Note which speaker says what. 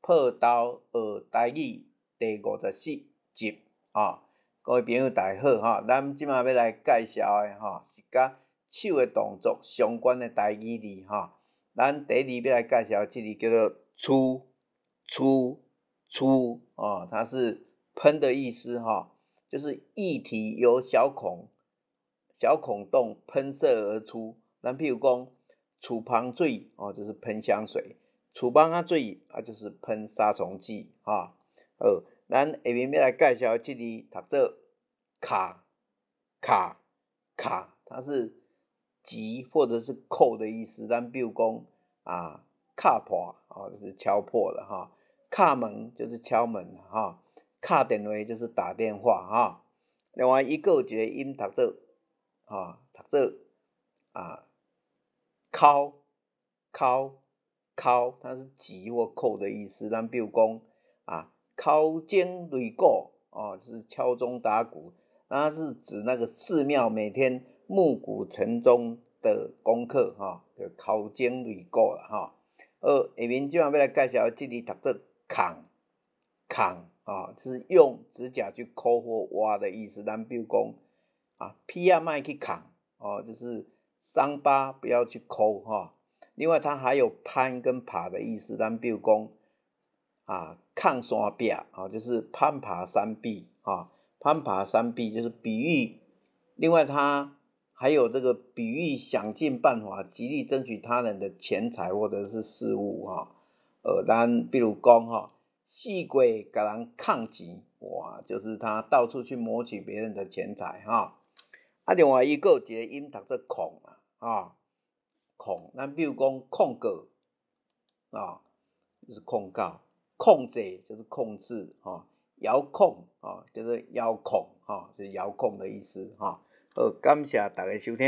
Speaker 1: 破豆學台語第54集啊！各位朋友大家好吼，咱這馬欲來介紹的吼是佮手的動作相關的台語字吼。咱第一字欲來介紹這字叫做“吹吹吹”哦，它是噴的意思哈，就是液體由小孔小孔洞噴射而出。咱譬如講，吹香水哦，就是噴香水；吹蠓仔水啊，就是噴殺蟲劑哈。好，咱下面欲來介紹這字讀做敲敲敲，它是擊或者是扣的意思。咱比如講啊，敲破哦，就是敲破了哈；敲門就是敲門哈；敲電話就是打電話哈。另外伊閣有一个音讀做哈，讀做啊。敲敲敲，它是擊或扣的意思。咱比如講啊，敲鐘擂鼓哦，就是敲鐘打鼓，那是指那個寺廟每天暮鼓晨鐘的功課哈，就敲鐘擂鼓啦哈。好，下面這馬欲來介紹這字讀做崁崁啊，是用指甲去摳或挖的意思。咱比如講啊，皮仔莫去崁哦，就是傷疤不要去摳哈。另外，它還有攀跟爬的意思。咱比如講啊，崁山壁啊，就是攀爬山壁啊，攀爬山壁就是比喻。另外，它還有這個比喻，想盡辦法極力爭取他人的錢財或者是事物哈。咱比如講哈，四處共人崁錢，哇，就是他到處去謀取別人的錢財哈。啊，另外伊閣有一个音讀做控啊，啊，控，咱比如講控告啊，就是控告；控制就是控制，哈；遙控啊，就是遙控，哈，就是遙控的意思，哈。好，感謝大家收聽。